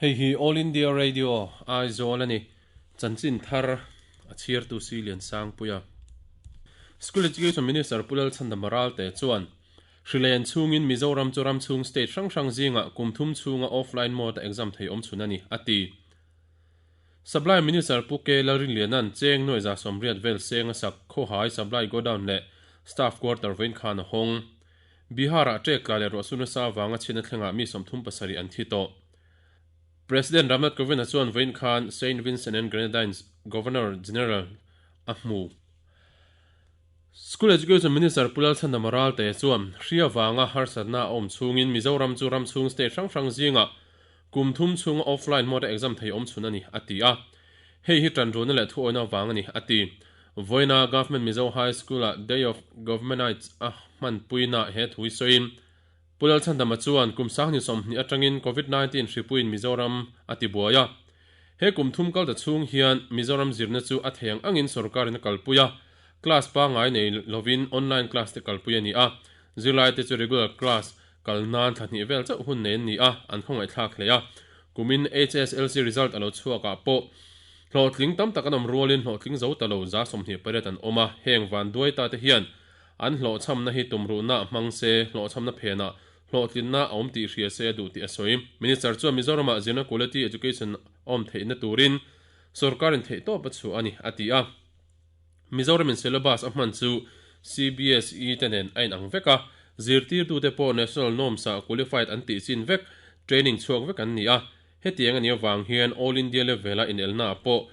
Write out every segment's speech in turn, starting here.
Hei hi All India Radio, Aizawl a ni. Chanchin thar a chhiartu si Liansangpuia. School Education Minister Pu Lalchhandama Ralte chuan Hrilen chhungin Mizoram chu ram chhung state hrang hrang zingah kum thum chhunga offline mode a exam thei awm chhun a ni, a ti. Supply Minister Pu K Lalrinliana'n cheng nuai 180 vel seng a sak khawhai supply godown leh staff quarter vawiin khan a hawng. Bihar-ah ṭek tla leh ruahsur nasa avanga chhiatna thlengah mi 37 an thi tawh. President Ramnath Kovind-a chuan vawiin khan Saint Vincent and Grenadines Governor General a hmu. School Education Minister Pu Lalchhandama Ralte chuan hri avanga harsatna a awm chhungin Mizoram chu ram chhung state hrang hrang zingah kum thum chhunga offline mode a exam thei awm chhun a ni, a ti a. Hei hi tanrualna leh thuawihna vang a ni, a ti. Vawiina Government Mizo High School-a Day of Governmentites a hmanpuina he thu hi sawiin Pu Lalchhandama chuan kum 20 atangin Covid 19 hripuiin Mizoram a ti buai a. He kum thum kal ta chhung hian Mizoram zirna chu a thei ang angin sorkarin a kalpui a, class pangngai nei lovin online class te kalpui a ni a. Zirlaite chu regular class kal nan thla hnih vel chauh hun nei an ni a, an khawngaihthlak hle a. Kumin HSLC result a lo chhuakah pawh hlawhtling tam tak an awm rualin hlawhtling zo ta lo 28 an awm a, heng vanduai ta te hian an hlawhchhamna hi tumruhna hmang se, hlawhchhamna phenah hlawhtlinna a awm tih hria se a duh tih a sawi. Minister chuan Mizoramah zirna quality education a awm theihna turin sorkarin theihtawp a chhuah a ni, a ti a. Mizoramin syllabus a hman chu CBSE te nen a inang vek a, zirtirtute pawh national norms-ah qualified an tih chin vek, training chhuak vek an ni a. Hetiang a nih avang hian All India level-a inelnaah pawh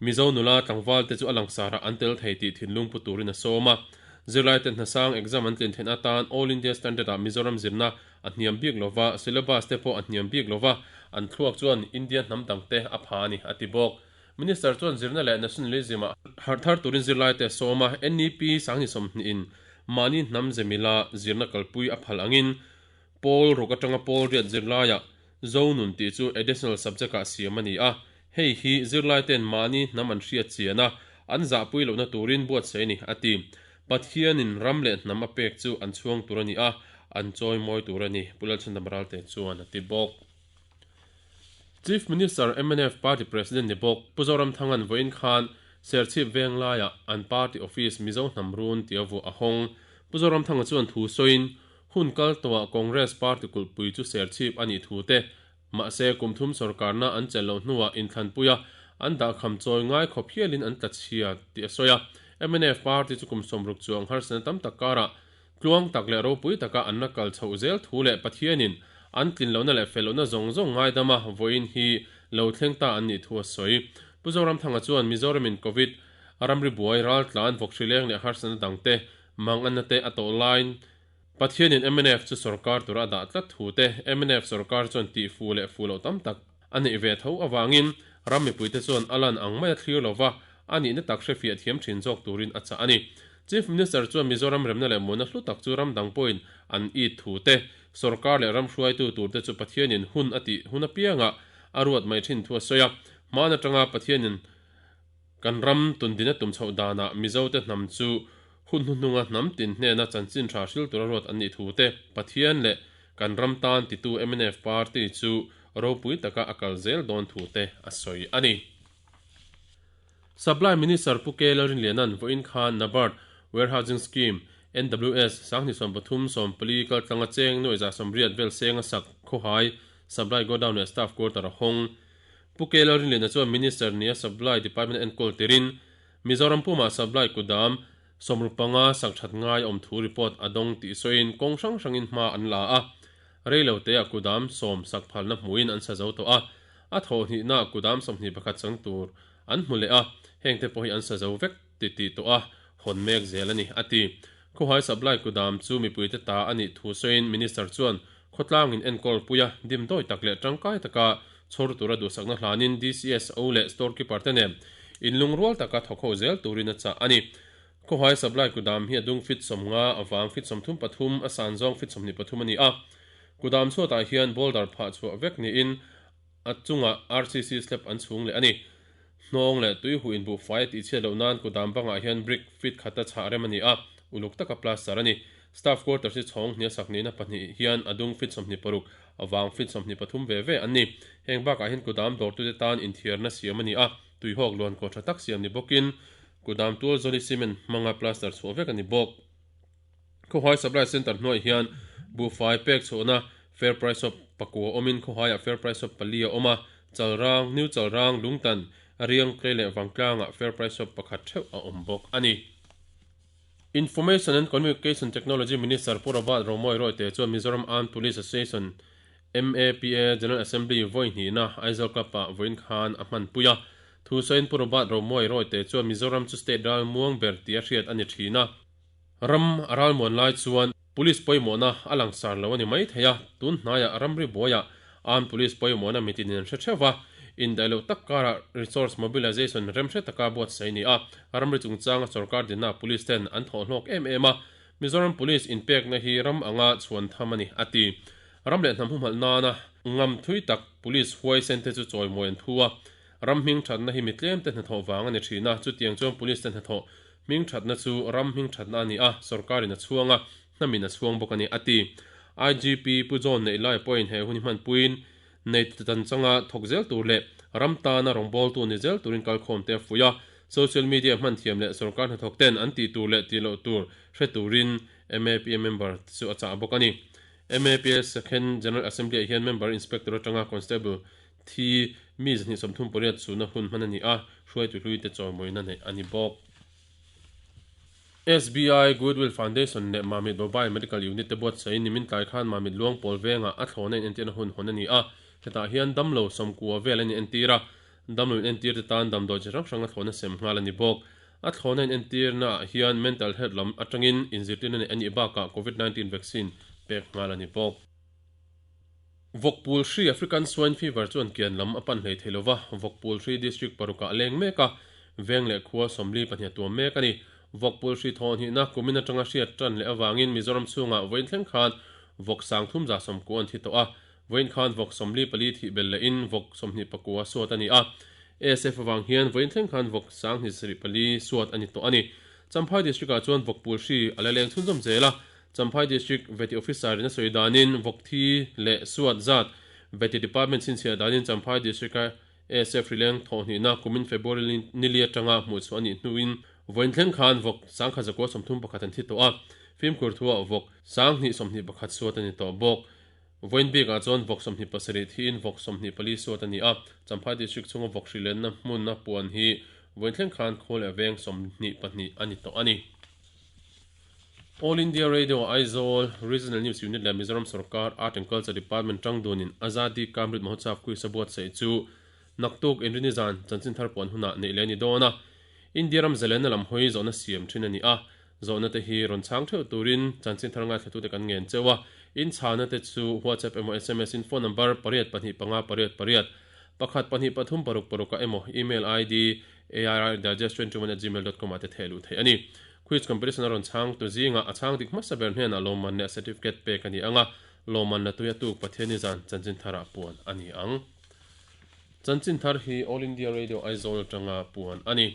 Mizo nula tlangval te chu a langsarah an tel thei tih thinlung pu turin a sawm a. Zirlaite hnasang exam an tlin theihna atan All India Standard-ah Mizoram zirna a hniam bik lova, syllabus te pawh a hniam bik lova, an thluak chuan India hnam dangte a pha a ni, a ti bawk. Minister chuan zirna leh nationalism-ah harh thar turin zirlaite a sawm a, NEP 2020 in mahni hnam zemila zirna kalpui a phal angin pawl ruk atanga pawl riat zirlaiah Zonun tih chu additional subject-ah siam a ni a, hei hi zirlaite'n mahni hnam an hriat chian a, an zahpui lohna turin buatsaih a ni, a ti. Pathianin ram leh hnam a pek chu an chhuang tur a ni a, an chawi mawi tur a ni, Pu Lalchhandam Ralte chuan a ti bawk. Chief Minister mnf Party President ni bawk Pu Zoramthanga'n vawiin khan Serchhip Venglaiah an party office Mizo Hnam Run tia vuah a hawng. Pu Zoramthanga chuan thu sawiin, Hun kal tawhah Congress party kulhpui chu Serchhip a nih thu te, mahse kum thum sorkarna an chelh loh hnuah inthlanpuia an dahkham chawi ngai khawp hialin an tla chhia tih a sawi a. Mnf party chu kum 60 chuang harsatna tam tak karah tluang tak leh ropui taka an la kal chhoh zel thu leh Pathianin an tlin lohna leh fel lohna zawng zawng ngaidama vawiin hi lo thleng ta an nih thu a sawi. Pu Zoramthanga chuan Mizoramin Covid ramri buai raltlan vawkhrileng leh harsatna dangte manganna te a tawh laiin Pathianin mnf chu sorkar tura a dah tlat thu te, mnf sorkar chuan tih fu leh fu loh tam tak a neih ve tho avangin ram mipuite chuan a lan ang mai a thlir lova, a nihna tak hrefiah thiam thin zawk turin a chah a ni. Chief Minister chuan Mizoram remna leh muanna hlu tak chu ram dang pawhin an it thu te, sorkar leh ram hruaitu turte chu Pathianin hun a tih hun apiangah a ruat mai thin thu a sawi a, hmaan atanga Pathianin Kan ram tundina tum chhoh danah Mizote hnam chu hun hnuhnunga hnam tin hnena chanchin tha hril tura ruat an nih thu te, Pathian leh kan ram tan titu mnf party chu ropui taka a kal zel dawn thu te a sawi a ni. Supply Minister Pu K Lalrinliana'n vawiin khan NABARD Warehousing Scheme, NWS, 2030 14 kaltlanga cheng 180 vel senga sak khawhai Supply Godown leh Staff Quarter a hawng. Pu K Lalrinliana chuan Minister nia Supply Department a enkawl tirin Mizoram pumah Supply kudam 65 sak that ngai a awm thu report a dawng tih sawiin kawng hrang hrangin hma an la a, reilo teah kudam 10 sak phalna hmuhin an sa zo tawh a, a thawh hnihnaah kudam 21 chang tur an hmu leh a, hengte pawh hi an sa zo vek ti tih tawh a, hawn mek zel a ni, a ti. Khawhai Supply kudam chu mipuite ta a nih thu sawiin Minister chuan Khawtlangin enkawl puia dimdawi tak leh tangkai taka chhawr tura duhsakna hlanin DCSO leh Store Keeper te nen inlungrual taka thawk ho zel turin a chah a ni. Khawhai Supply kudam hi a dung feet 50, a vang feet 33, a san zawng feet 23 a ni a. Kudam chhuatah hian boulder phah chhuah vek niin a chungah RCC slab an chhung leh a ni. Hnawng leh tui huh inbuhfai a tihchhiat loh nan kudam bangah hian brick feet khata chhah rem a ni a, uluk taka plaster a ni. Staff quarters hi chhawng hnia sak nihna pahnih hian a dung feet 26, a vang feet 23 ve ve an ni. Heng bakah hian kudam dawrtute tan inthiarna siam a ni a, tuihawk luan kaw tha tak siam ni bawkin kudam tual zawli cement hmanga plaster chhuah vek a ni bawk. Khawhai Supply Centre hnuaiah hian buhfai pek chhuahna Fair Price Shop pakua awmin khawhaiah Fair Price Shop pali a awm a, Chalrang, New Chalrang, Lungtan, Riang, Tlei leh Vangtlangah Fair Price Shop pakhat theuh a awm bawk a ni. Information and Communication Technology Minister Pu Robert Romawia Royte chuan Mizoram Armed Police Association, MAPA, General Assembly vawi hnihna Aizawl Club-ah vawiin khan a hmanpui a. Thu sawiin Pu Robert Romawia Royte chuan Mizoram chu state ral muang ber tia hriat a ni thin a. Ram a ralmuan lai chuan Police pawimawhna a langsar lo a ni mai thei a, tun hnaiah ramri buaiah Armed Police pawimawhna mitinin an hre theuh va, indaih loh tak karah Resource Mobilization remhre taka buatsaih a ni a, ramri chungchanga sorkar dinna Police ten an thawh hlawk em em a, Mizoram Police inpekna hi ram anga chhuan tham a ni, a ti. Ram leh hnam humhalh nana ngam thui tak Police huaisen te chu chawimawi an thu a, ram hming thatna hi mi tlem te hnathawh vang a ni thin a, chutiang chuan Police te hnathawh Hming thatna chu ram hming thatna a ni a, sorkarin a chhuang a, hnamin a chhuang bawk a ni, a ti. IGP Pu John Neihlai pawhin he hun hi hmanpuiin neitu tan changa thawk zel tur leh ram tana rawngbawltu ni zel turin kalkhawmte a fuih a, social media hman thiam leh sorkar hnathawk ten an tih tur leh tih loh tur hre turin MAPA member te chu a chah bawk a ni. MAPA Second General Assembly-ah hian member Inspector atanga Constable Thi mi 238 chhunna hun hman a ni a, hruaitu hluite chawimawina neih a ni bawk. SBI Goodwill Foundation leh Mamit Mobile Medical Unit te buatsaihin nimin tlai khan Mamit Luang Pawl vengah a thlawhna inentirna hun hawn a ni a, hetah hian damlo sawmkua vel an inentir a, damlo inentir te tan damdawi chi hrang hrang a thlawhna sem nghal a ni bawk. A thlawhna inentirna ah hian mental health lam atangin inzirtirna neih a nih bakah Covid 19 vaccine pek nghal a ni bawk. Vawkpul hri African Swine Fever chuan kian lam a pan hlei thei lova, Vawkpul hri District parukah a leng mek a, veng leh khua 42 a tuam mek a ni. Vawkpul hri thawh hnihna kumin atanga hriat tan leh avangin Mizoram chhungah vawiin thleng khan vawk 3190 an thi tawh a, vawiin khan vawk 44 thih belh lehin vawk 29 suat a ni a. ASF avang hian vawiin thleng khan vawk 274 suat a ni tawh a ni. Champhai District-ah chuan vawkpul hri a la leng chhunzawm zel a, Champhai District Vety Officer in a sawi danin Vawkthi leh Suat zat Vety Department chhinchhiah danin Champhai District a ASF rileng thawhhnihna kumin February nili atanga hmuhchhuah a nih hnuin vawiin thleng khan vawk 1131 an thi tawh a, fimkhur thuah vawk 2021 suat a ni tawh bawk. Vawiin bikah chuan vawk 27 thiin vawk 24 suat a ni a, Champhai District chhunga vawk hrilenna hmuna puan hi vawiin thleng khan khawl leh veng 22 a ni tawh a ni. All India Radio Aizawl Regional News Unit leh Mizoram Sorkar Art and Culture Department tang dunin Azadi Ka Amrit Mahotsav Quiz a buatsaih chu naktuk Inrini zan chanchin thar puan hunah neih leh a ni dawn a. India ram zalenna lam hawi zawhna siam thin a ni a, zawhna te hi rawn chhang theuh turin chanchin thar ngaithlatute kan ngen cheu a. In chhana te chu WhatsApp emaw sms in phone number pariat pahnih panga pariat pariat pakhat pahnih pathum paruk paruk ah emaw email id airdigest21@gmail.com ah te theh luh theih a ni. Quiz competition a rawn chhang tu zingah a chhang dik hmasa ber hnenah lawmman leh certificate pek a ni ang a, lawmman la tui a tuk Pathianni zan chanchin tharah puan a ni ang. Chanchin thar hi All India Radio Aizawl atanga puan a ni.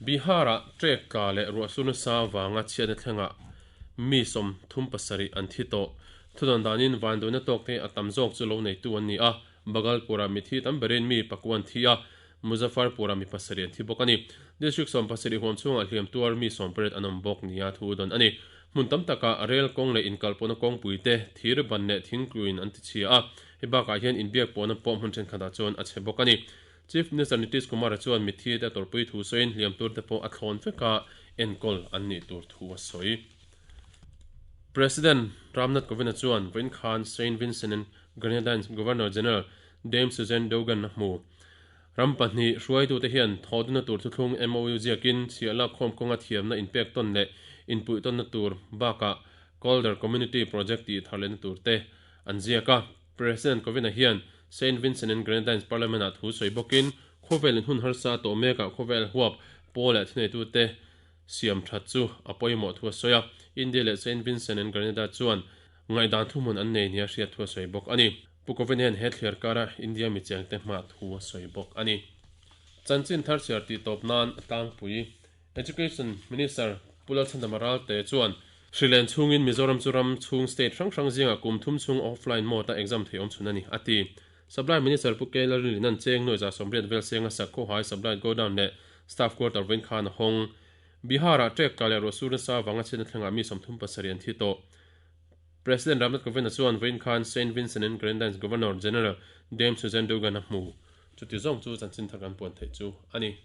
Bihar-ah trek tla leh ruahsur nasa vanga chhiatna thlengah mi 37 an thi tawh. Thudawn danin vanduaina tawkte a tam zawk chu lo neitu an ni a, Bhagalpur-ah mithi tam berin mi pakua an thi a, Muzaffarpur-ah mi pasarih an thi bawk a ni. District 70 huam chhungah hliam tuar mi 18 an awm bawk nia thu dawn a ni. Hmun tam takah rel kawng leh inkalpawhna kawngpui te, thir ban leh thingtluin an ti chhia a, hei bakah hian inbiak pawhna pawh hmun thenkhatah chuan a chhe bawk a ni. Chief Minister Nitish Kumar-a chuan mitthi te a tawrhpui thu sawiin hliam tur te pawh a thlawn veka enkawl an nih tur thu a sawi. President Ramnath Kovind-a chuan vawiin khan Saint Vincent and Grenadines Governor General Dame Suzanne Dougan a hmu. Ram pahnih hruaitute hian thawhduna tur thuthlung MOU ziakin chhiah lakkhawm kawnga thiamna inpek tawn leh inpuih tawnna tur bakah Calder Community Project tih thar lehna tur te an ziak a. President Kovind-a hian Saint Vincent and Grenadines Parliament-ah thu sawi bawkin khawvel in hun harsa tawh mekah khawvel huap pawl leh thuneitute siam that chu a pawimawh thu a sawi a. India leh Saint Vincent and Grenada chuan ngaihdan thuhmun an nei nia hriat thu a sawi bawk a ni. Pu Kovind hian he thliar kara India mi chengte hma thu a sawi bawk a ni. Chanchin thar chhiar tih tawp nan a tlangpui. Education Minister Pu Lalchhandama Ralte chuan. Hri len chhungin Mizoram chu ram chhung state hrang hrang zingah kum thum chhung offline mode-a exam thei awm chhun a ni, a ti. Supply Minister Pu K Lalrinlina'n cheng nuai 80 vel senga sak khawhai supply godown leh staff quarter vawiin khan a hawng. Bihar-ah trek tla leh ruahsur nasa avanga chhiatna thlengah mi 37 an thi tawh. President Ramnath Kovind-a chuan vawiin khan Saint Vincent and Grenadines Governor General Dame Susan Dugan a hmu. Chuti zawng chu chanchin thar kan puan theih chu a ni.